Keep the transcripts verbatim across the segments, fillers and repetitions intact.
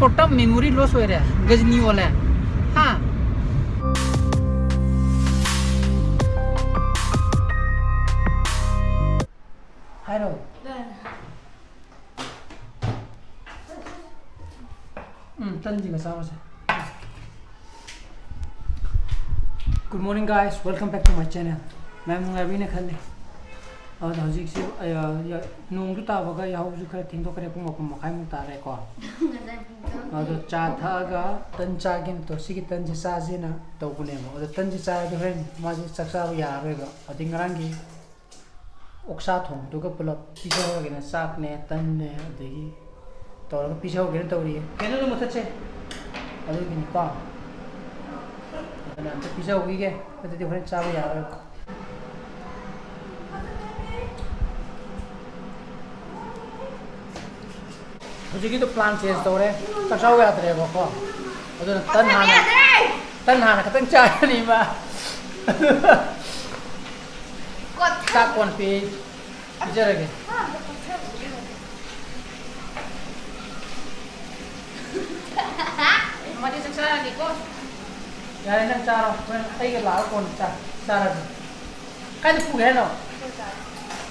Short term memory loss ꯑꯣꯏꯔꯦ, ꯒꯖꯅꯤ ꯑꯣꯜꯂꯦ꯫ ꯍꯥ? ꯍꯥꯏꯔꯣ꯫ ꯎꯝ, ꯇꯟꯁꯤꯒ ꯆꯥꯔꯁꯦ꯫ Good morning, guys, welcome back to my channel. ꯃꯌꯥꯝ ꯅꯨꯡꯉꯥꯏꯕꯤꯅ ꯈꯜꯂꯤ꯫ ꯑꯗꯣ ꯍꯧꯖꯤꯛꯁꯤ, ꯑ, ꯌ-, ꯅꯣꯡꯁꯨ ꯇꯥꯕꯒ ꯌꯥꯍꯧꯁꯨ ꯈꯔ ꯊꯦꯡꯗꯣꯛꯈ꯭ꯔꯦ, ꯄꯨꯡ ꯃꯥꯄꯟ ꯃꯈꯥꯏꯃꯨꯛ ꯇꯥꯔꯦꯀꯣ꯫ ꯉꯁꯥꯏ ꯄꯨꯡ ꯇꯔꯨꯛ꯫ ꯑꯗꯣ ꯆꯥ ꯊꯛꯑꯒ ꯇꯟ ꯆꯥꯒꯦꯅ ꯇꯧ-, ꯁꯤꯒꯤ ꯇꯟꯁꯦ ꯆꯥꯁꯦꯅ ꯇꯧꯕꯅꯦꯕ꯫ ꯑꯗꯣ ꯇꯟꯁꯦ ꯆꯥꯔꯗꯤ ꯍꯣꯔꯦꯟ ꯃꯥꯁꯦ ꯆꯥꯛ ꯆꯥꯕ ꯌꯥꯔꯔꯣꯏꯕ꯫ ꯑꯗꯩ ꯉꯔꯥꯡꯒꯤ ꯑꯣꯛꯁꯥ ꯊꯣꯡꯗꯨꯒ ꯄꯨꯂꯞ ꯄꯤꯖꯍꯧꯔꯒꯦꯅ, ꯆꯥꯛꯅꯦ, ꯇꯟꯅꯦ, ꯑꯗꯒꯤ ꯇꯧꯔꯒ ꯄꯤꯖꯍꯧꯒꯦꯅ ꯇꯧꯔꯤꯌꯦ꯫ ꯀꯩꯅꯣꯗꯣ ꯃꯨꯊꯠꯁꯦ꯫ ꯑꯗꯨꯒꯤꯅꯤꯀꯣ꯫ ꯑꯗꯨꯅ ꯑꯝꯇ ꯄꯤꯖꯍꯧꯈꯤꯒꯦ, ꯑꯗꯨꯗꯤ ꯍꯣꯔꯦꯟ ꯆꯥꯕ ꯌꯥꯔꯔꯣꯏꯕ꯫ ꯍꯧꯖꯤꯛꯀꯤꯗꯣ plan change ꯇꯧꯔꯦ, ꯆꯥꯛ ꯆꯥꯎ ꯌꯥꯗ꯭ꯔꯦꯕꯀꯣ꯫ ꯑꯗꯨꯅ ꯇꯟ ꯍꯥꯟꯅ, ꯌꯥꯗ꯭ꯔꯦ! ꯇꯟ ꯍꯥꯟꯅ ꯈꯤꯇꯪ ꯆꯥꯔꯅꯤꯕ꯫ ꯀꯣꯟꯊꯪ꯫ ꯆꯥꯛ ꯀꯣꯟ ꯄꯤ-, ꯄꯤꯖꯔꯒꯦ꯫ ꯑꯃꯗꯤ ꯆꯥꯛ ꯆꯥꯔꯅꯤꯀꯣ꯫ ꯌꯥꯔꯦ, ꯅꯪ ꯆꯥꯔꯣ, ꯍꯣꯔꯦꯟ ꯑꯩꯒ ꯂꯥꯛꯑꯒ ꯀꯣꯟꯅ ꯆꯥ-, ꯆꯥꯔꯁꯤ꯫ ꯀꯥꯏꯗ ꯄꯨꯒꯦ ꯍꯥꯏꯅꯣ?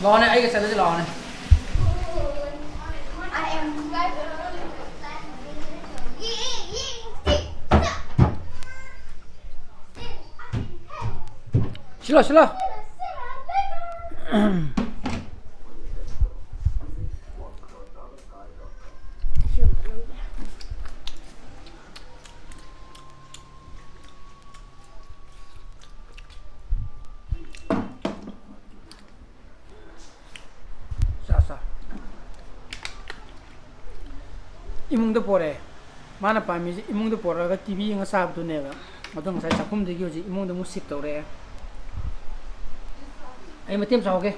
ꯂꯥꯛꯑꯣꯅꯦ, ꯑꯩꯒ ꯆꯠꯂꯁꯤ ꯂꯥꯛꯑꯣꯅꯦ꯫ ꯁꯤꯂꯣ, ꯁꯤꯂꯣ꯫ ꯆꯥ, ꯆꯥ꯫ ꯏꯃꯨꯡꯗ ꯄꯣꯔꯛꯑꯦ꯫ ꯃꯥꯅ ꯄꯥꯝꯃꯤꯁꯦ ꯏꯃꯨꯡꯗ ꯄꯣꯔꯛꯑꯒ ꯇꯤ ꯚꯤ ꯌꯦꯡꯉ ꯆꯥꯕꯗꯨꯅꯦꯕ꯫ ꯑꯗꯣ ꯉꯁꯥꯏ ꯆꯥꯛꯈꯨꯝꯗꯒꯤ ꯍꯧꯖꯤꯛ ꯏꯃꯨꯡꯗ ꯑꯃꯨꯛ shift ꯇꯧꯔꯛꯑꯦ꯫ ꯑꯩ ꯃꯇꯦꯛ ꯑꯃ ꯆꯥꯍꯧꯒꯦ꯫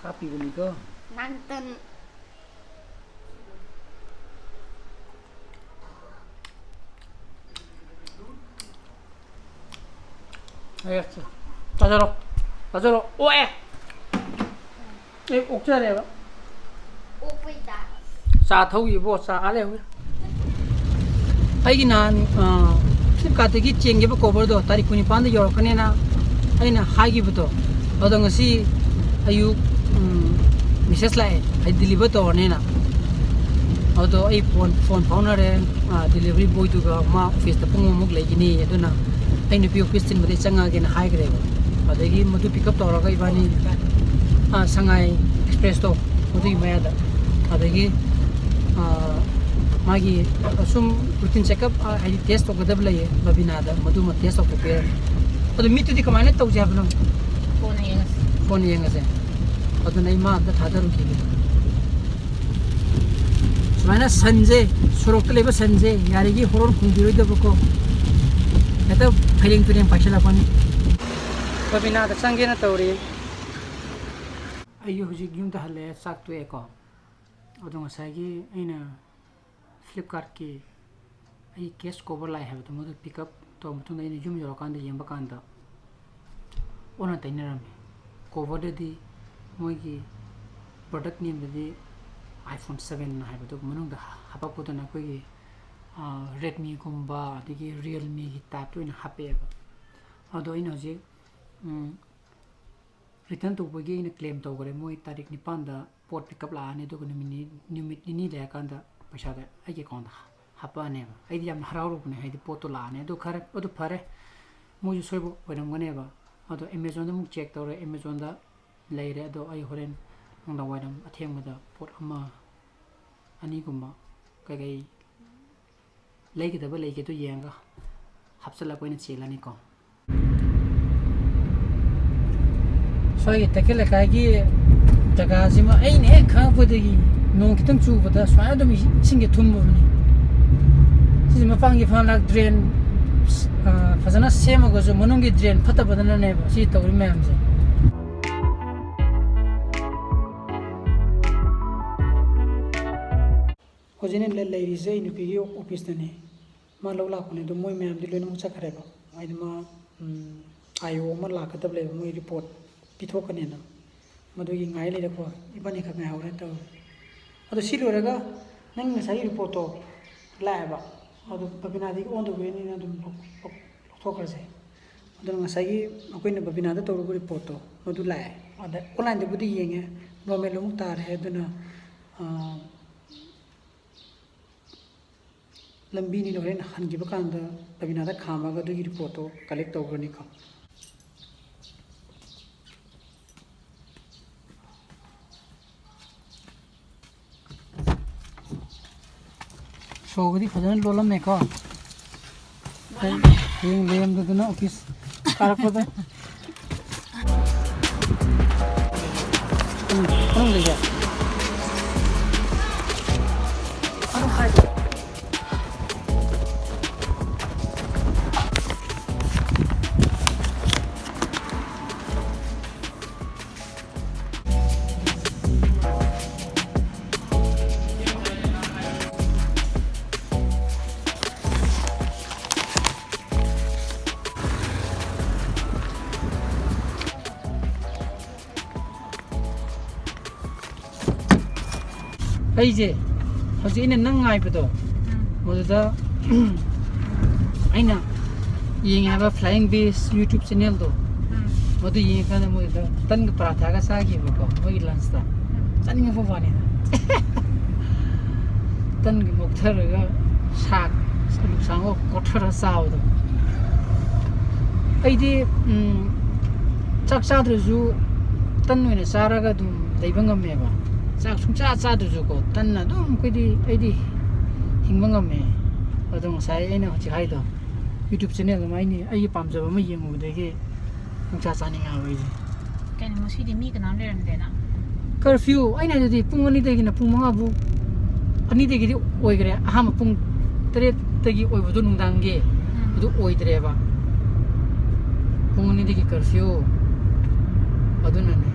ꯀꯥꯞꯄꯤꯕꯅꯤꯀꯣ꯫ ꯅꯪ ꯇꯟ꯫ ꯑꯦ, ꯆꯥꯖꯔꯣ꯫ ꯆꯥꯖꯔꯣ꯫ ꯑꯣꯛꯑꯦ꯫ ꯑꯩ ꯑꯣꯛꯆꯔꯦꯕ꯫ ꯆꯥ ꯊꯧꯈꯤꯕꯣ, ꯆꯥ ꯑꯥ ꯂꯩꯍꯧꯔꯦ꯫ ꯑꯩꯒꯤ ꯅꯍꯥꯟ, ꯑ, Flipkartꯇꯒꯤ ꯆꯦꯟꯈꯤꯕ coverꯗꯣ ꯇꯥꯔꯤꯛ ꯀꯨꯟꯅꯤꯄꯥꯟꯗ ꯌꯧꯔꯛꯀꯅꯦꯅ ꯑꯩꯅ ꯍꯥꯏꯈꯤꯕꯗꯣ, ꯑꯗꯣ ꯉꯁꯤ ꯑꯌꯨꯛ, ꯎꯝ, message ꯂꯥꯛꯑꯦ, ꯑꯩ deliver ꯇꯧꯔꯅꯦꯅ꯫ ꯑꯗꯣ ꯑꯩ phone, phone ꯐꯥꯎꯅꯔꯦ, ꯑ, delivery boyꯗꯨꯒ, ꯃꯥ officeꯇ ꯄꯨꯡ ꯑꯃꯃꯨꯛ ꯂꯩꯒꯅꯤ, ꯑꯗꯨꯅ ꯑꯩ ꯅꯨꯄꯤ office ꯊꯤꯟꯕꯗꯩ ꯆꯪꯉꯛꯑꯒꯦꯅ ꯍꯥꯏꯈ꯭ꯔꯦꯕ꯫ ꯑꯗꯒꯤ ꯃꯗꯨ pick up ꯇꯧꯔꯒ ꯏꯕꯥꯅꯤ, ꯑ, ꯁꯉꯥꯏ expressꯇꯣ, ꯃꯗꯨꯒꯤ ꯃꯌꯥꯗ꯫ ꯑꯗꯒꯤ, ꯑ, ꯃꯥꯒꯤ ꯁꯨꯝ routine checkup, ꯑ, ꯍꯥꯏꯗꯤ test ꯇꯧꯒꯗꯕ ꯂꯩꯌꯦ ꯕꯕꯤꯅꯥꯗ, ꯃꯗꯨꯃ test ꯇꯧꯊꯣꯛꯄꯤꯔꯒꯦ꯫ ꯑꯗꯣ ꯃꯤꯠꯇꯨꯗꯤ ꯀꯃꯥꯏꯅ ꯇꯧꯁꯦ ꯍꯥꯏꯕꯅꯣ? ꯀꯣꯟꯅ ꯌꯦꯡꯉꯁꯤ꯫ ꯀꯣꯟꯅ ꯌꯦꯡꯉꯁꯦ꯫ ꯑꯗꯨꯅ ꯑꯩ ꯃꯥ ꯑꯝꯇ ꯊꯥꯗꯔꯨꯈꯤꯒꯦ꯫ ꯁꯨꯃꯥꯏꯅ ꯁꯟꯁꯦ, ꯁꯣꯔꯣꯛꯇ ꯂꯩꯕ ꯁꯟꯁꯦ ꯌꯥꯔꯤꯒꯤ ꯍꯣꯔꯣꯟ ꯈꯣꯡꯕꯤꯔꯣꯏꯗꯕꯀꯣ, ꯍꯦꯛꯇ ꯐꯩꯔꯦꯡ ꯇꯨꯔꯦꯡ ꯄꯥꯏꯁꯤꯜꯂꯛꯄꯅꯤ꯫ ꯕꯕꯤꯅꯥꯗ ꯆꯪꯒꯦꯅ ꯇꯧꯔꯤ꯫ ꯑꯩ ꯍꯧꯖꯤꯛ ꯌꯨꯝꯗ ꯍꯜꯂꯛꯑꯦ, ꯆꯥꯛ ꯇꯣꯛꯑꯦꯀꯣ꯫ ꯑꯗꯣ ꯉꯁꯥꯏꯒꯤ ꯑꯩꯅ Flipkartꯀꯤ ꯑꯩ case cover ꯂꯥꯛꯑꯦ ꯍꯥꯏꯕꯗꯣ, ꯃꯗꯨ pick up ꯇꯧꯔ ꯃꯇꯨꯡꯗ ꯑꯩꯅ ꯌꯨꯝ ꯌꯧꯔꯀꯥꯟꯗ ꯌꯦꯡꯕ ꯀꯥꯟꯗ ꯑꯣꯟꯅ ꯇꯩꯅꯔꯝꯃꯤ꯫ Coverꯗꯗꯤ ꯃꯣꯏꯒꯤ product nameꯗꯗꯤ iPhone seven ꯍꯥꯏꯕꯗꯨ ꯃꯅꯨꯡꯗ ꯍꯥꯄꯛꯄꯗꯨꯅ ꯑꯩꯈꯣꯏꯒꯤ, ꯑ, Redmiꯒꯨꯝꯕ ꯑꯗꯒꯤ Realmeꯒꯤ typeꯇ ꯑꯣꯏꯅ ꯍꯥꯞꯄꯛꯑꯦꯕ꯫ ꯑꯗꯣ ꯑꯩꯅ ꯍꯧꯖꯤꯛ, ꯎꯝ, return ꯇꯧꯕꯒꯤ ꯑꯩꯅ claim ꯇꯧꯈ꯭ꯔꯦ꯫ ꯃꯣꯏ ꯇꯥꯔꯤꯛ ꯅꯤꯄꯥꯟꯗ ꯄꯣꯠ pick up ꯂꯥꯛꯑꯅꯤ, ꯑꯗꯨꯒ ꯅꯨꯃꯤꯠ ꯅꯤ-, ꯅꯨꯃꯤꯠ ꯅꯤꯅꯤ ꯂꯩꯔꯀꯥꯟꯗ ꯄꯩꯁꯥꯗꯣ ꯑꯩꯒꯤ accountꯇ ꯍꯥꯞꯄꯛꯑꯅꯦꯕ꯫ ꯑꯩꯗꯤ ꯌꯥꯝꯅ ꯍꯔꯥꯎꯔꯨꯕꯅꯦ, ꯍꯥꯏꯗꯤ ꯄꯣꯠꯇꯣ ꯂꯥꯛꯑꯅꯤ꯫ ꯑꯗꯨ ꯈꯔ, ꯑꯗꯨ ꯐꯔꯦ, ꯃꯣꯏꯁꯨ ꯁꯣꯏꯕ ꯑꯣꯏꯔꯝꯒꯅꯦꯕ꯫ ꯑꯗꯣ Amazonꯗ ꯑꯃꯨꯛ check ꯇꯧꯔꯦ, Amazonꯗ ꯂꯩꯔꯦ꯫ ꯑꯗꯣ ꯑꯩ ꯍꯣꯔꯦꯟ ꯅꯨꯡꯗꯥꯡ ꯋꯥꯏꯔꯝ ꯑꯊꯦꯡꯕꯗ ꯄꯣꯠ ꯑꯃ ꯑꯅꯤꯒꯨꯝꯕ ꯀꯩꯀꯩ ꯂꯩꯒꯗꯕ ꯂꯩꯒꯦꯗꯣ ꯌꯦꯡꯉꯒ ꯍꯥꯞꯆꯤꯜꯂꯒ ꯑꯣꯏꯅ ꯆꯦꯜꯂꯅꯤꯀꯣ꯫ ꯁ꯭ꯋꯥꯏꯒꯤ ꯇꯈꯦꯜ ꯂꯩꯀꯥꯏꯒꯤ ꯖꯒꯥꯁꯤꯃ ꯑꯩꯅ ꯍꯦꯛ ꯈꯪꯉꯛꯄꯗꯒꯤ ꯅꯣꯡ ꯈꯤꯇꯪ ꯆꯨꯕꯗ ꯁꯨꯃꯥꯏꯅ ꯑꯗꯨꯝ ꯏꯁꯤꯡ, ꯏꯁꯤꯡꯁꯦ ꯊꯨꯝꯃꯕꯅꯤ꯫ ꯁꯤꯁꯦ ꯃꯄꯥꯟꯒꯤ ꯐꯥꯟ ꯂꯥꯛ drain, ꯑ, ꯐꯖꯅ ꯁꯦꯝꯃꯒꯁꯨ ꯃꯅꯨꯡꯒꯤ drain ꯐꯠꯇꯕꯗꯅꯅꯦꯕ ꯁꯤ ꯇꯧꯔꯤ ꯃꯌꯥꯝꯁꯦ꯫ ꯍꯧꯖꯤꯛ ꯑꯩꯅ ꯂꯩ-, ꯂꯩꯔꯤꯁꯦ ꯑꯩ ꯅꯨꯄꯤꯒꯤ officeꯇꯅꯤ꯫ ꯃꯥ ꯂꯧ ꯂꯥꯛꯄꯅꯦ, ꯑꯗꯣ ꯃꯣꯏ ꯃꯌꯥꯝꯗꯤ ꯂꯣꯏꯅꯃꯛ ꯆꯠꯈ꯭ꯔꯦꯕ꯫ ꯍꯥꯏꯗꯤ ꯃꯥ, ꯎꯝ, IO ꯑꯃ ꯂꯥꯛꯀꯗꯕ ꯂꯩꯕ, ꯃꯣꯏ report ꯄꯤꯊꯣꯛꯀꯅꯦꯅ꯫ ꯃꯗꯨꯒꯤ ꯉꯥꯏ ꯂꯩꯔꯦꯀꯣ꯫ ꯏꯕꯥꯅꯤꯈꯛ ꯉꯥꯏꯍꯧꯔꯦ ꯇꯧꯔꯤ꯫ ꯑꯗꯣ ꯁꯤ ꯂꯣꯏꯔꯒ ꯅꯪ ꯉꯁꯥꯏꯒꯤ ꯔꯤꯄꯣꯔꯠꯇꯣ ꯂꯥꯛꯑꯦꯕ, ꯑꯗꯣ ꯕꯕꯤꯅꯥꯗꯒꯤ ꯑꯣꯟ ꯇꯧꯕꯤꯔꯅꯤꯅ ꯑꯗꯨꯝ ꯂꯧ-, ꯂꯧ-, ꯂꯧꯊꯣꯛꯈ꯭ꯔꯁꯦ꯫ ꯑꯗꯨꯅ ꯉꯁꯥꯏꯒꯤ ꯑꯩꯈꯣꯏꯅ ꯕꯕꯤꯅꯥꯗ ꯇꯧꯔꯨꯕ ꯔꯤꯄꯣꯔꯠꯇꯣ ꯃꯗꯨ ꯂꯥꯛꯑꯦ꯫ ꯑꯗ ꯑꯣꯟꯂꯥꯏꯟꯗꯕꯨꯗꯤ ꯌꯦꯡꯉꯦ, ꯅꯣꯔꯃꯦꯜ ꯑꯃꯨꯛ ꯇꯥꯔꯦ꯫ ꯑꯗꯨꯅ, ꯑꯥ, ꯂꯝꯕꯤꯅꯤꯅ ꯍꯣꯔꯦꯟ ꯍꯟꯈꯤꯕ ꯀꯥꯟꯗ ꯕꯕꯤꯅꯥꯗ ꯈꯥꯝꯃꯒ ꯑꯗꯨꯒꯤ ꯔꯤꯄꯣꯔꯠꯇꯣ ꯀꯂꯦꯛ ꯇꯧꯈ꯭ꯔꯅꯤꯀꯣ꯫ ꯁꯣꯒꯗꯤ ꯐꯖꯅ ꯂꯣꯜꯂꯝꯃꯦꯀꯣ꯫ ꯍꯌꯦꯡ ꯂꯦꯝꯗꯗꯅ ꯑꯣꯐꯤꯁ ꯀꯥꯔꯛꯄꯗ꯫ ꯎꯝ, ꯃꯅꯨꯡꯗꯒꯤ꯫ ꯑꯩꯁꯦ ꯍꯧꯖꯤꯛ ꯑꯩꯅ ꯅꯪ ꯉꯥꯏꯕꯗꯣ, ꯎꯝ꯫ ꯃꯗꯨꯗ ꯑꯩꯅ ꯌꯦꯡꯉꯦ ꯍꯥꯏꯕ Flying Beast YouTube channelꯗꯣ, ꯎꯝ꯫ ꯃꯗꯨ ꯌꯦꯡꯉꯀꯥꯟꯗ ꯃꯣꯏꯗ ꯇꯟꯒ ꯄꯔꯥꯊꯥꯒ ꯆꯥꯈꯤꯕꯀꯣ, ꯃꯣꯏꯒꯤ lunchꯇ꯫ ꯎꯝ꯫ ꯆꯥꯅꯤꯡꯉꯛꯄ ꯋꯥꯅꯤꯗ꯫ ꯇꯟꯒ ꯃꯣꯛꯊꯔꯒ ꯁꯥꯛ ꯑꯂꯨ ꯁꯥꯡꯕ ꯀꯣꯠꯊꯔꯒ ꯆꯥꯕꯗꯣ꯫ ꯑꯩꯗꯤ, ꯎꯝ, ꯆꯥꯛ ꯆꯥꯗ꯭ꯔꯁꯨ ꯇꯟ ꯑꯣꯏꯅ ꯆꯥꯔꯒ ꯑꯗꯨꯝ ꯂꯩꯕ ꯉꯝꯃꯦꯕ꯫ ꯆꯥꯛ ꯁꯨꯡꯆꯥ ꯆꯥꯗ꯭ꯔꯁꯨꯀꯣ, ꯇꯟꯅ ꯑꯗꯨꯝ ꯑꯩꯈꯣꯏꯗꯤ, ꯑꯩꯗꯤ ꯍꯤꯡꯕ ꯉꯝꯃꯦ꯫ ꯑꯗꯣ ꯉꯁꯥꯏ ꯑꯩꯅ ꯍꯧꯖꯤꯛ ꯍꯥꯏꯗꯣ, YouTube channel ꯑꯃ ꯑꯩꯅ, ꯑꯩꯒꯤ ꯄꯥꯝꯖꯕ ꯑꯃ ꯌꯦꯡꯉꯨꯕꯗꯒꯤ ꯄꯨꯡꯆꯥ ꯆꯥꯅꯤꯡꯉꯛꯑꯕ ꯑꯩꯁꯦ꯫ ꯀꯩꯅꯣ, ꯉꯁꯤꯗꯤ ꯃꯤ ꯀꯅꯥꯝ ꯂꯩꯔꯝꯗꯦꯅ? Curfew, ꯑꯩꯅ ꯍꯥꯏꯗꯨꯗꯤ ꯄꯨꯡ ꯑꯅꯤꯗꯒꯤꯅ ꯄꯨꯡ ꯃꯉꯥ ꯐꯥꯎ, ꯑꯅꯤꯗꯒꯤꯗꯤ ꯑꯣꯏꯈ꯭ꯔꯦ, ꯑꯍꯥꯟꯕ ꯄꯨꯡ ꯇꯔꯦꯠꯇꯒꯤ ꯑꯣꯏꯕꯗꯣ ꯅꯨꯡꯗꯥꯡꯒꯤ, ꯎꯝ꯫ ꯑꯗꯨ ꯑꯣꯏꯗ꯭ꯔꯦꯕ꯫ ꯄꯨꯡ ꯑꯅꯤꯗꯒꯤ curfew, ꯑꯗꯨꯅꯅꯦ꯫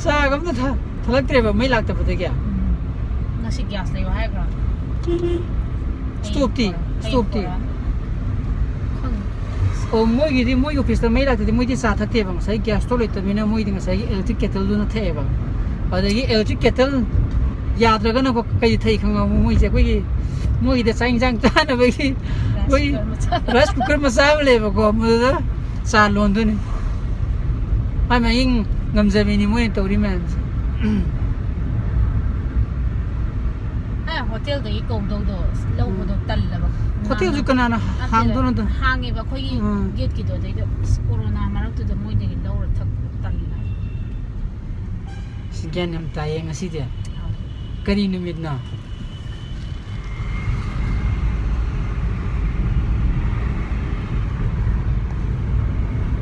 ꯆꯥꯒ ꯑꯝꯇ ꯊꯛ-, ꯊꯣꯛꯂꯛꯇ꯭ꯔꯦꯕ ꯃꯩ ꯂꯥꯛꯇꯕꯗꯒꯤ꯫ ꯎꯝ꯫ ꯉꯁꯤ ꯒ꯭ꯌꯥꯁ ꯂꯩꯌꯣ ꯍꯥꯏꯕ꯭ꯔꯣ? ꯁ꯭ꯇꯣꯞꯇꯤ? ꯁ꯭ꯇꯣꯞꯇꯤ? ꯈꯪꯗꯦ꯫ ꯑꯣ, ꯃꯣꯏꯒꯤꯗꯤ, ꯃꯣꯏꯒꯤ ꯑꯣꯐꯤꯁꯇ ꯃꯩ ꯂꯥꯛꯇ꯭ꯔꯗꯤ ꯃꯣꯏꯗꯤ ꯆꯥ ꯊꯛꯇꯦꯕ꯫ ꯉꯁꯥꯏ ꯒ꯭ꯌꯥꯁ ꯁ꯭ꯇꯣꯞ ꯂꯩꯇꯕꯅꯤꯅ ꯃꯣꯏꯗꯤ ꯉꯁꯥꯏꯒꯤ ꯏꯂꯦꯛꯇ꯭ꯔꯤꯛ ꯀꯦꯇꯜꯗꯨꯅ ꯊꯛꯑꯦꯕ꯫ ꯑꯗꯒꯤ ꯏꯂꯦꯛꯇ꯭ꯔꯤꯛ ꯀꯦꯇꯜ ꯌꯥꯗ꯭ꯔꯒꯅꯀꯣ ꯀꯩ ꯊꯛꯏ ꯈꯪꯉꯕ? ꯃꯣꯏꯁꯦ ꯑꯩꯈꯣꯏꯒꯤ, ꯃꯣꯏꯒꯤꯗ ꯆꯥꯛ ꯏꯟꯁꯥꯡ ꯆꯥꯅꯕꯒꯤ ꯔꯥꯏꯁ ꯃꯣꯏ ꯀꯨꯀꯔ ꯃꯆꯥ꯫ ꯔꯥꯏꯁ ꯀꯨꯀꯔ ꯃꯆꯥ ꯑꯃ ꯂꯩꯌꯦꯕꯀꯣ, ꯃꯗꯨꯗ ꯆꯥ ꯂꯣꯟꯗꯣꯏꯅꯤ꯫ ꯃꯥꯏ ꯃꯥꯏꯒꯤ ꯉꯝꯖꯕꯤꯅꯤ ꯃꯣꯏꯅ ꯇꯧꯔꯤ ꯃꯌꯥꯝꯁꯦ꯫ ꯑꯦ, ꯍꯣꯇꯦꯜꯗꯒꯤ ꯀꯧꯗꯧꯗꯣ, ꯑꯁ, ꯂꯧꯕꯗꯣ ꯎꯝ꯫ ꯇꯜꯂꯕ꯫ ꯍꯣꯇꯦꯜꯁꯨ ꯀꯅꯥꯅ ꯅꯠꯇꯦ, ꯍꯥꯡꯗꯣꯏꯅꯣꯗ? ꯍꯥꯡꯉꯦꯕ ꯑꯩꯈꯣꯏꯒꯤ ꯎꯝ꯫ ꯒꯦꯠꯀꯤꯗꯣ, ꯑꯗꯩꯗ ꯑꯁ, ꯀꯣꯔꯣꯅꯥ ꯃꯔꯛꯇꯨꯗ ꯃꯣꯏꯗꯒꯤ ꯂꯧꯔ ꯊꯛꯄꯗꯣ ꯇꯜꯂꯦ꯫ ꯑꯁ, ꯒ꯭ꯌꯥꯟ ꯌꯥꯝ ꯇꯥꯏꯌꯦ ꯉꯁꯤꯗꯤ꯫ ꯑꯥ꯫ ꯀꯔꯤ ꯅꯨꯃꯤꯠꯅꯣ?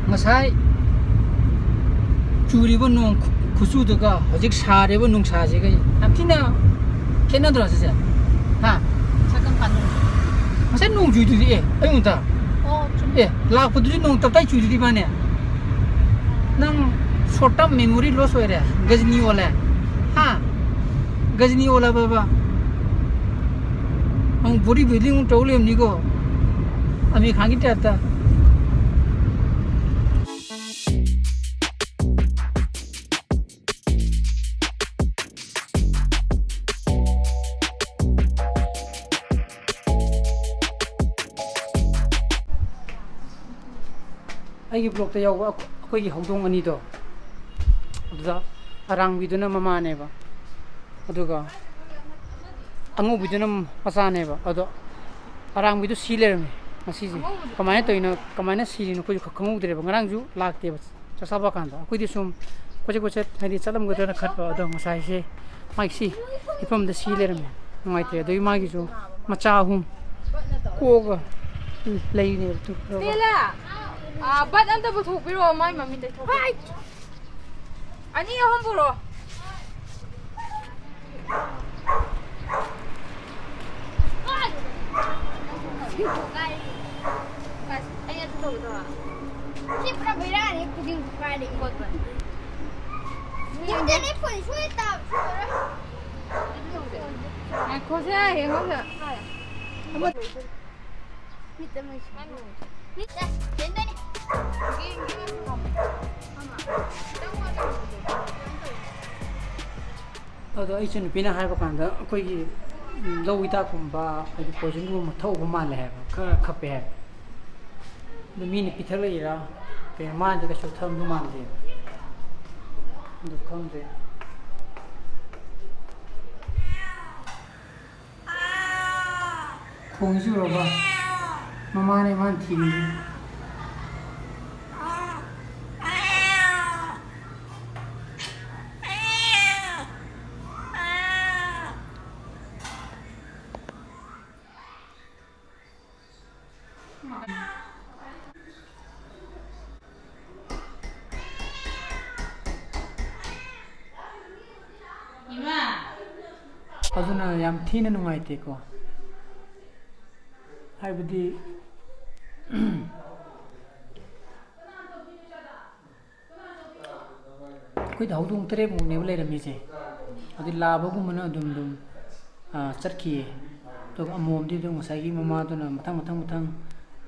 ꯉꯁꯥꯏ ꯆꯨꯔꯤꯕ ꯅꯣꯡ ꯈꯨ-, ꯈꯨꯆꯨꯗꯨꯒ ꯍꯧꯖꯤꯛ ꯁꯥꯔꯤꯕ ꯅꯨꯡꯁꯥꯁꯤꯒ ꯌꯥꯝ ꯊꯤꯅ ꯈꯦꯠꯅꯗ꯭ꯔꯣ ꯁꯤꯁꯦ? ꯍꯥ? ꯉꯁꯥꯏ ꯀꯔꯝ ꯀꯥꯟꯗ ꯅꯣꯡ ꯆꯨꯏ? ꯉꯁꯥꯏ ꯅꯣꯡ ꯆꯨꯏꯗꯨꯗꯤ, ꯑꯦ, ꯑꯌꯨꯛ ꯉꯟꯇꯥ꯫ ꯑꯣ, ꯆꯨꯝꯃꯤ꯫ ꯑꯦ, ꯂꯥꯛꯄꯗꯨꯁꯨ ꯅꯣꯡ ꯇꯞꯇꯥꯏ ꯆꯨꯏꯗꯨꯗꯤ ꯃꯥꯅꯦ꯫ ꯅꯪ short term memory loss ꯑꯣꯏꯔꯦ, ꯒꯖꯅꯤ ꯑꯣꯜꯂꯦ꯫ ꯍꯥ? ꯒꯖꯅꯤ ꯑꯣꯜꯂꯕꯕ? ꯑꯃꯨꯛ body building ꯑꯃꯨꯛ ꯇꯧ ꯂꯩꯔꯝꯅꯤꯀꯣ, ꯑꯃꯤꯔ ꯈꯥꯟꯒꯤ type ꯇ꯫ ꯑꯩꯒꯤ vlog ꯇ ꯌꯥꯎꯕ ꯑꯩꯈꯣꯏꯒꯤ ꯍꯧꯗꯣꯡ ꯑꯅꯤꯗꯣ, ꯑꯗꯨꯗ ꯑꯔꯥꯡꯕꯤꯗꯨꯅ ꯃꯃꯥꯅꯦꯕ, ꯑꯗꯨꯒ ꯑꯉꯧꯕꯤꯗꯨꯅ ꯃꯆꯥꯅꯦꯕ꯫ ꯑꯗꯣ ꯑꯔꯥꯡꯕꯤꯗꯣ ꯁꯤ ꯂꯩꯔꯝꯃꯦ ꯉꯁꯤꯁꯦ꯫ ꯑꯉꯧꯕꯗꯣ ꯀꯃꯥꯏꯅ ꯇꯧꯔꯤꯅꯣ, ꯀꯃꯥꯏꯅ ꯁꯤꯔꯤꯅꯣ ꯑꯩꯈꯣꯏꯁꯨ ꯈꯪꯍꯧꯗ꯭ꯔꯦꯕ꯫ ꯉꯔꯥꯡꯁꯨ ꯂꯥꯛꯇꯦꯕ ꯆꯥꯛ ꯆꯥꯕ ꯀꯥꯟꯗ꯫ ꯑꯩꯈꯣꯏꯗꯤ ꯁꯨꯝ ꯀꯣꯏꯆꯠ ꯀꯣꯏꯆꯠ ꯍꯥꯏꯗꯤ ꯆꯠꯂꯝꯒꯗ꯭ꯔꯅ ꯈꯟꯕ, ꯑꯗꯣ ꯉꯁꯥꯏꯁꯦ ꯃꯥꯒꯤ ꯁꯤ ꯃꯐꯝꯗ ꯁꯤ ꯂꯩꯔꯝꯃꯦ꯫ ꯅꯨꯡꯉꯥꯏꯇꯦ꯫ ꯑꯗꯒꯤ ꯃꯥꯒꯤꯁꯨ ꯃꯆꯥ ꯑꯍꯨꯝ ꯀꯣꯛꯑꯒ ꯂꯩꯔꯤꯅꯦꯕ꯫ ꯇꯨ, ꯇꯧꯔꯒ꯫ ꯁ꯭ꯇꯦꯂꯥ! ꯑꯥ, ꯕꯠ ꯑꯝꯇ ꯄꯨꯊꯣꯛꯄꯤꯔꯛꯑꯣ, ꯃꯥꯏ ꯃꯃꯤꯠ ꯇꯩꯊꯣꯛꯀꯦ꯫ ꯑꯅꯤ ꯑꯍꯨꯝ ꯄꯨꯔꯛꯑꯣ꯫ ꯑꯩ ꯑꯗꯨ ꯇꯧꯒꯦ ꯇꯧꯕ꯫ ꯁꯤ ꯄꯨꯔꯥ ꯕꯦꯔꯥꯅꯤ, ꯈꯨꯖꯤꯟ ꯀꯥꯏꯗꯒꯤ ꯀꯣꯠꯄꯅꯣ? ꯌꯨꯝꯗ ꯂꯩ ꯐꯣꯟ ꯁꯣꯏ ꯉꯥꯏꯈꯣꯁꯦ, ꯌꯦꯡꯉꯣꯁꯦ꯫ ꯑꯃ ꯃꯤꯠꯇ ꯃꯩ ꯁꯨ-, ꯃꯤꯠꯇ ꯆꯦꯟꯗꯣꯏꯅꯤ꯫ ꯑꯗꯣ ꯑꯩꯁꯨ ꯅꯨꯄꯤꯅ ꯍꯥꯏꯕ ꯀꯥꯟꯗ ꯑꯩꯈꯣꯏꯒꯤ, ꯎꯝ, ꯂꯧ ꯍꯤꯗꯥꯛꯀꯨꯝꯕ, ꯍꯥꯏꯗꯤ poisonꯒꯨꯝꯕ ꯊꯛꯎꯕ ꯃꯥꯜꯂꯦ ꯍꯥꯏꯕ, ꯈꯔ ꯈꯞꯄꯦ ꯍꯥꯏꯕ꯫ ꯑꯗꯨ ꯃꯤꯅ ꯄꯤꯊꯛꯂꯛꯏꯔꯥ ꯀꯩꯅꯣ, ꯃꯥꯅꯗꯤ ꯀꯩꯁꯨ ꯊꯛꯑꯝꯗꯧ ꯃꯥꯟꯗꯦꯕ꯫ ꯑꯗꯨ ꯈꯪꯗꯦ꯫ ꯈꯣꯡꯉꯤꯁꯤ ꯎꯔꯕ? ꯃꯃꯥꯅꯦ ꯃꯥꯅ ꯊꯤꯔꯤꯁꯦ꯫ ꯑꯗꯨꯅ ꯌꯥꯝ ꯊꯤꯅ ꯅꯨꯡꯉꯥꯏꯇꯦꯀꯣ꯫ ꯍꯥꯏꯕꯗꯤ, ꯑꯩꯈꯣꯏꯗ ꯍꯧꯗꯣꯡ ꯇꯔꯦꯠꯃꯨꯛꯅꯦꯕ ꯂꯩꯔꯝꯃꯤꯁꯦ꯫ ꯑꯗꯨ ꯂꯥꯕꯒꯨꯝꯕꯅ ꯑꯗꯨꯝ ꯑꯗꯨꯝ, ꯑꯥ, ꯆꯠꯈꯤꯌꯦ꯫ ꯑꯗꯨꯒ ꯑꯃꯣꯝꯗꯤ ꯑꯗꯨꯝ ꯉꯁꯥꯏꯒꯤ ꯃꯃꯥꯗꯨꯅ ꯃꯊꯪ ꯃꯊꯪ ꯃꯊꯪ,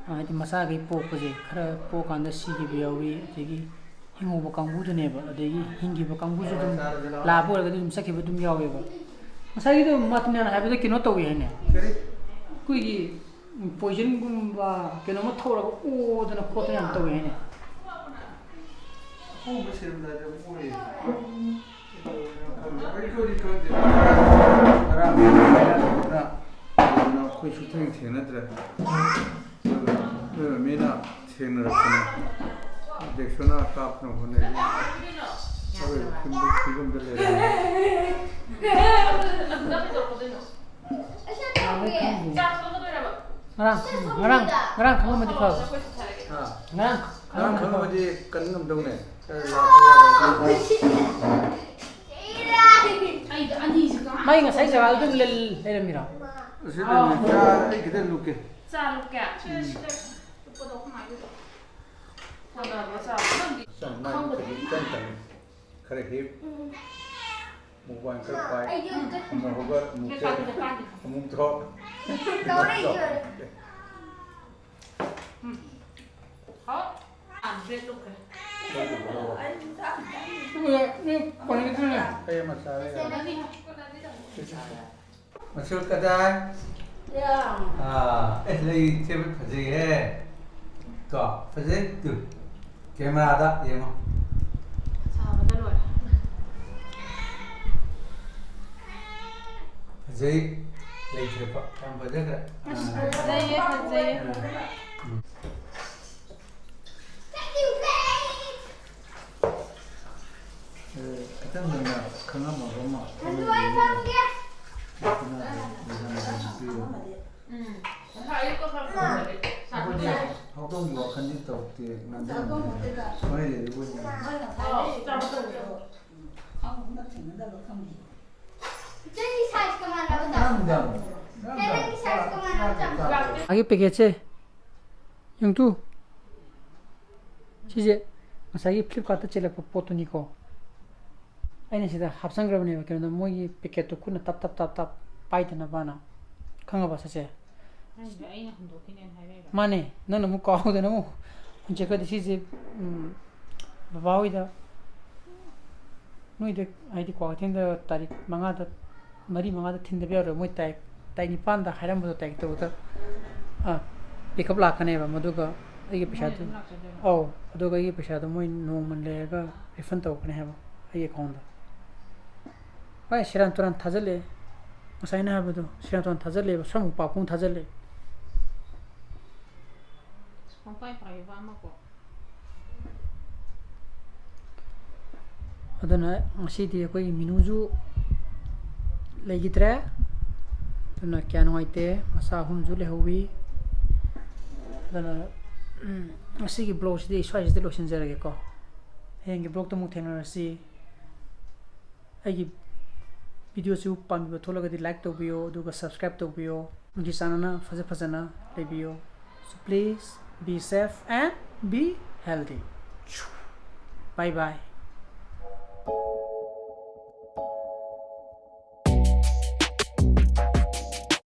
ꯑꯥ, ꯍꯥꯏꯗꯤ ꯃꯆꯥꯈꯩ ꯄꯣꯛꯄꯁꯦ ꯈꯔ ꯄꯣꯛꯑꯀꯥꯟꯗ ꯁꯤꯈꯤꯕ ꯌꯥꯎꯏ꯫ ꯑꯗꯒꯤ ꯍꯤꯡꯍꯧꯕ ꯀꯥꯡꯕꯨꯗꯨꯅꯦꯕ꯫ ꯑꯗꯒꯤ ꯍꯤꯡꯈꯤꯕ ꯀꯥꯡꯕꯨꯁꯨ ꯑꯗꯨꯝ ꯂꯥꯕ ꯑꯣꯏꯔꯒꯗꯤ ꯑꯗꯨꯝ ꯆꯠꯈꯤꯕ ꯑꯗꯨꯝ ꯌꯥꯎꯋꯦꯕ꯫ ꯉꯁꯥꯏꯒꯤꯗꯣ ꯃꯥꯇꯤꯅꯥꯅ ꯍꯥꯏꯕꯗ ꯀꯩꯅꯣ ꯇꯧꯋꯤ ꯍꯥꯏꯅꯦ꯫ ꯀꯔꯤ? ꯑꯩꯈꯣꯏꯒꯤ poisonꯒꯨꯝꯕ ꯀꯩꯅꯣꯝꯃ ꯊꯧꯔꯒ ꯑꯣꯗꯅ ꯈꯣꯠꯇꯅ ꯌꯥꯝ ꯇꯧꯋꯦ ꯍꯥꯏꯅꯦ꯫ ꯑꯍꯣꯡꯕ ꯁꯤꯔꯝꯗꯥꯏꯗ ꯑꯃꯨꯛ ꯑꯣꯏꯌꯦ꯫ ꯑꯩꯈꯣꯏꯗꯤ ꯈꯪꯗꯦ꯫ ꯉꯔꯥꯡ ꯉꯔꯥꯡ ꯍꯥꯏꯅꯗꯅ ꯑꯩꯈꯣꯏ ꯁꯨꯛꯊꯦꯡ ꯊꯦꯡꯅꯗ꯭ꯔꯦ꯫ ꯑꯗꯨꯒ ꯅꯣꯏ ꯃꯃꯤꯅ ꯊꯦꯡꯅꯔꯛꯄꯅꯦ꯫ ꯏꯟꯖꯦꯛꯁꯟ ꯀꯥꯞꯇꯅ ꯍꯣꯠꯅꯩ꯫ ꯑꯩꯈꯣꯏ ꯐꯤꯕꯝ-, ꯐꯤꯕꯝꯗ ꯂꯩꯔꯦ꯫ ꯉꯔꯥꯡ, ꯉꯔꯥꯡ, ꯉꯔꯥꯡ ꯈꯪꯉꯝꯃꯗꯤ ꯐꯕ꯫ ꯍꯥ? ꯉꯔꯥꯡ ꯉꯔꯥꯡ ꯈꯪꯉꯝꯃꯗꯤ ꯀꯟ ꯉꯝꯗꯧꯅꯦ꯫ ꯃꯥꯏ ꯉꯁꯥꯏ ꯖꯒꯥꯗ ꯑꯗꯨꯝ ꯂꯩ-, ꯂꯩꯔꯝꯃꯤꯔꯣ? ꯑꯁꯤ ꯂꯩꯔꯝꯃꯤ꯫ ꯆꯥ ꯑꯩ ꯈꯤꯇꯪ ꯂꯨꯞꯀꯦ꯫ ꯆꯥ ꯂꯨꯞꯀꯦ? ꯁꯤꯗ, ꯎꯝ꯫ ꯁꯤꯗ ꯂꯨꯞꯄꯗꯣ ꯑꯩꯈꯣꯏ ꯃꯥꯒꯤ ꯆꯥ ꯂꯨꯞꯄꯗꯣ꯫ ꯆꯥ ꯃꯥꯒꯤ ꯈꯪꯗꯦ꯫ ꯈꯤꯇꯪ ꯀꯟ ꯀꯟ꯫ ꯈꯔ ꯍꯤꯞ꯫ ꯎꯝ꯫ ꯑꯃꯨꯛ ꯋꯥꯟ ꯈꯔ ꯄꯥꯏ, ꯑꯃꯨꯛ ꯍꯧꯒꯠ, ꯑꯃꯨꯛ ꯆꯠ, ꯑꯃꯨꯛ ꯊꯣꯛ꯫ ꯃꯁꯨ ꯀꯗꯥꯏ? ꯑꯥ, ꯑꯦ, ꯂꯩ ꯊꯦꯕ ꯐꯖꯩꯍꯦ꯫ ꯀꯣ, ꯐꯖꯩ꯫ ꯇꯨ, ꯀꯦꯃꯦꯔꯥꯗ ꯌꯦꯡꯉꯣ꯫ ꯁꯥꯕꯗ ꯂꯣꯏꯔꯦ꯫ ꯐꯖꯩ꯫ ꯂꯩ ꯊꯦꯠꯄ ꯌꯥꯝ ꯐꯖꯈ꯭ꯔꯦ꯫ ꯑꯁ, ꯐꯖꯩꯌꯦ, ꯐꯖꯩꯌꯦ꯫ ꯎꯝ꯫ ꯑꯦ, ꯈꯤꯇꯪ ꯉꯟꯅ ꯈꯪꯉꯝꯃꯕ ꯑꯃ꯫ ꯎꯝ꯫ ꯉꯁꯥꯏ ꯑꯌꯨꯛꯇ ꯈꯔ ꯈꯪꯗꯦ꯫ ꯑꯩꯈꯣꯏꯗꯤ ꯍꯧꯗꯣꯡꯒꯤ ꯋꯥꯈꯜꯗꯤ ꯇꯧꯗꯦ, ꯉꯟꯖꯟꯕꯅꯤꯅ꯫ ꯃꯣꯏ ꯂꯩꯔꯤꯕ ꯑꯣꯏꯅ꯫ ꯏꯆꯦꯒꯤ size ꯀ ꯃꯥꯟꯅꯕ ꯇꯧ꯫ ꯉꯔꯥꯡ ꯅꯨꯡꯗꯥꯡ, ꯉꯔꯥꯡ ꯏꯆꯦ, ꯅꯪꯒꯤ size ꯀ ꯃꯥꯟꯅꯕ ꯇꯧ꯫ ꯆꯥꯛ ꯆꯥꯕ꯫ ꯃꯥꯒꯤ packetꯁꯦ ꯌꯦꯡꯇꯨ꯫ ꯁꯤꯁꯦ ꯉꯁꯥꯏꯒꯤ Flipkartꯇ ꯆꯦꯜꯂꯛꯄ ꯄꯣꯠꯇꯨꯅꯤꯀꯣ꯫ ꯑꯩꯅ ꯁꯤꯗ ꯍꯥꯞꯆꯟꯈ꯭ꯔꯕꯅꯦꯕ, ꯀꯩꯅꯣꯗ ꯃꯣꯏꯒꯤ packetꯇꯨ ꯈꯨꯠꯅ ꯇꯞ ꯇꯞ ꯇꯞ ꯇꯞ ꯄꯥꯏꯗꯅꯕꯅ꯫ ꯈꯪꯉꯕ ꯁꯤꯁꯦ? ꯅꯪꯒꯤꯗꯣ ꯑꯩꯅ ꯍꯨꯟꯗꯣꯛꯈꯤꯅꯦꯅ ꯍꯥꯏꯔꯛꯏꯔꯣ? ꯃꯥꯅꯦ, ꯅꯪꯅ ꯑꯃꯨꯛ ꯀꯥꯎꯗꯅ ꯑꯃꯨꯛ ꯍꯨꯟꯖꯤꯟꯈ꯭ꯔꯗꯤ ꯁꯤꯁꯦ, ꯎꯝ, ꯕꯕꯥ ꯍꯣꯏꯗ, ꯅꯣꯏꯗ ꯍꯥꯏꯗꯤ ꯀ꯭ꯋꯥꯀꯩꯊꯦꯜꯗ ꯇꯥꯔꯤꯛ ꯃꯉꯥꯗ, ꯃꯔꯤ ꯃꯉꯥꯗ ꯊꯤꯟꯗꯕ ꯌꯥꯔꯣꯏ꯫ ꯃꯣꯏ ꯇꯥꯔꯤꯛ, ꯇꯥꯔꯤꯛ ꯅꯤꯄꯥꯟꯗ ꯍꯥꯏꯔꯝꯕꯗꯣ ꯇꯥꯔꯤꯛ ꯇꯔꯨꯛꯇ, ꯑꯥ, pickup ꯂꯥꯛꯀꯅꯦꯕ꯫ ꯃꯗꯨꯒ ꯑꯩꯒꯤ ꯃꯣꯏ ꯄꯩꯁꯥꯗꯨ, ꯑꯗꯨꯝ ꯂꯥꯛꯆꯗꯣꯏꯔꯣ? ꯑꯧ, ꯑꯗꯨꯒ ꯑꯩꯒꯤ ꯄꯩꯁꯥꯗꯣ ꯃꯣꯏ ꯅꯣꯡꯃ ꯂꯩꯔꯒ refund ꯇꯧꯔꯛꯀꯅꯤ ꯍꯥꯏꯕ ꯑꯩꯒꯤ accountꯇ꯫ ꯍꯣꯏ, ꯁꯦꯔꯥꯟ ꯇꯨꯔꯥꯟ ꯊꯥꯖꯜꯂꯦ꯫ ꯉꯁꯥꯏꯅ ꯍꯥꯏꯕꯗꯣ ꯁꯦꯔꯥꯟ ꯇꯨꯔꯥꯟ ꯊꯥꯖꯜꯂꯦꯕ, ꯁ꯭ꯋꯥꯏꯃꯨꯛ ꯄꯥꯛꯄꯨꯡ ꯊꯥꯖꯜꯂꯦ꯫ ꯄꯪꯄꯥꯏ ꯄꯥꯏꯕ ꯑꯃꯀꯣ꯫ ꯑꯗꯨꯅ ꯉꯁꯤꯗꯤ ꯑꯩꯈꯣꯏꯒꯤ ꯃꯤꯅꯨꯁꯨ ꯂꯩꯈꯤꯗ꯭ꯔꯦ꯫ ꯑꯗꯨꯅ ꯀꯌꯥ ꯅꯨꯡꯉꯥꯏꯇꯦ, ꯃꯆꯥ ꯑꯍꯨꯝꯁꯨ ꯂꯩꯍꯧꯋꯤ꯫ ꯑꯗꯨꯅ, ꯎꯝ, ꯉꯁꯤꯒꯤ vlogꯁꯤꯗꯤ ꯑꯩ ꯁ꯭ꯋꯥꯏꯁꯤꯗ ꯂꯣꯏꯁꯤꯟꯖꯔꯒꯦꯀꯣ꯫ ꯍꯌꯦꯡꯒꯤ vlogꯇ ꯑꯃꯨꯛ ꯊꯦꯡꯅꯔꯁꯤ꯫ ꯑꯩꯒꯤ videoꯁꯤꯕꯨ ꯄꯥꯝꯕꯤꯕ ꯊꯣꯛꯂꯒꯗꯤ like ꯇꯧꯕꯤꯌꯣ, ꯑꯗꯨꯒ subscribe ꯇꯧꯕꯤꯌꯣ꯫ ꯅꯨꯡꯁꯤ ꯆꯥꯟꯅꯅ ꯐꯖ ꯐꯖꯅ ꯂꯩꯕꯤꯌꯣ꯫ So please be safe and be healthy. Bye bye.